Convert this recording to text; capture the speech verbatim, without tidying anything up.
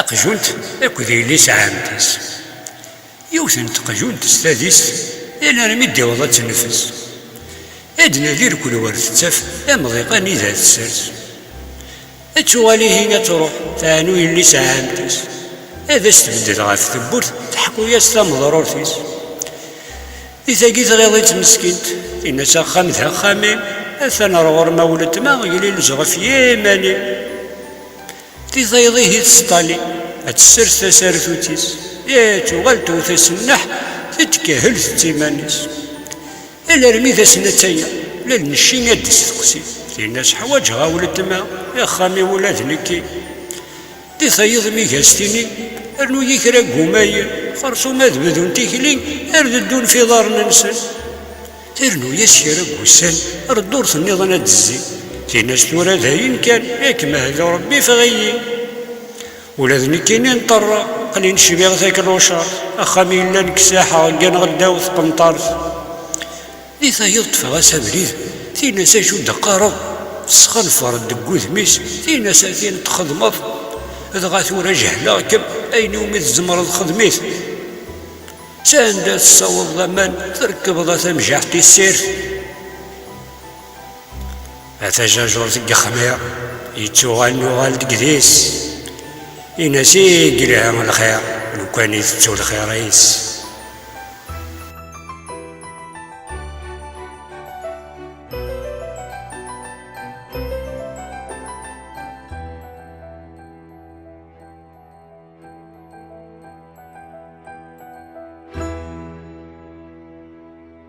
Taqjunt akked yelli-s ɛemti-s. Yiwet n teqjunt s tadist, yal armi d-iweḍ ad tenfes. Ad d-nadi irkel wer tettaf, amḍiq anida tessers. Ad tuɣal ihi ad truḥ, teɛnu yelli-s ɛemti-s. Ad as-tbeddel ɣef tewwurt, teḥku-yas tameḍrurt-is. Di tagi tɣiḍ-itt meskint, tinna-s axxam d axxam-im, atan ar ɣur-m a weltma, glilez ɣef yiman-im. Di tayeḍ ihi tesṭali, ad tessers tasartut-is, ya tuɣal tewwet-as nneḥ, tettkahel tett iman-is. Alarmi d ass n attaya, la lnecci ad d-testeqsi, tinna-s ḥwaǧeɣ a weltma, axxam-iw ula d nekki. Di tayeḍ mi gas tini, rnu-yi kra n wumayen, xersum ad bdun tikli, ar d-ddun f iḍarren-nsen. Ternu-yas kra n wussan, ar ddurt nniḍen ad d-tezzi. Tin-as tura dayen kan, yak mehdu Rebbi fɣ-iyi. Ula d nekkini nṭerra, aql-i necbiɣ taklucart, axxam yellan kksaḥeɣ, gganeɣ ddaw tqenṭart. Di tayeḍ ṭṭfeɣ-as abrid, tin-as acu d-qqareḍ, tesxenfer-d deg wudem-is, tin-as atin txedmeḍ, dɣa tura jehleɣ-kem, ayen iwumi tzemreḍ xedm-it. S anda tessawḍeḍ aman, trekbeḍ a tamjaḥt tissirt. A tajajurt n yexmir, yettuɣal nuɣal deg dis. Ini-as i yelha lxir, lukan itettu lxir-is.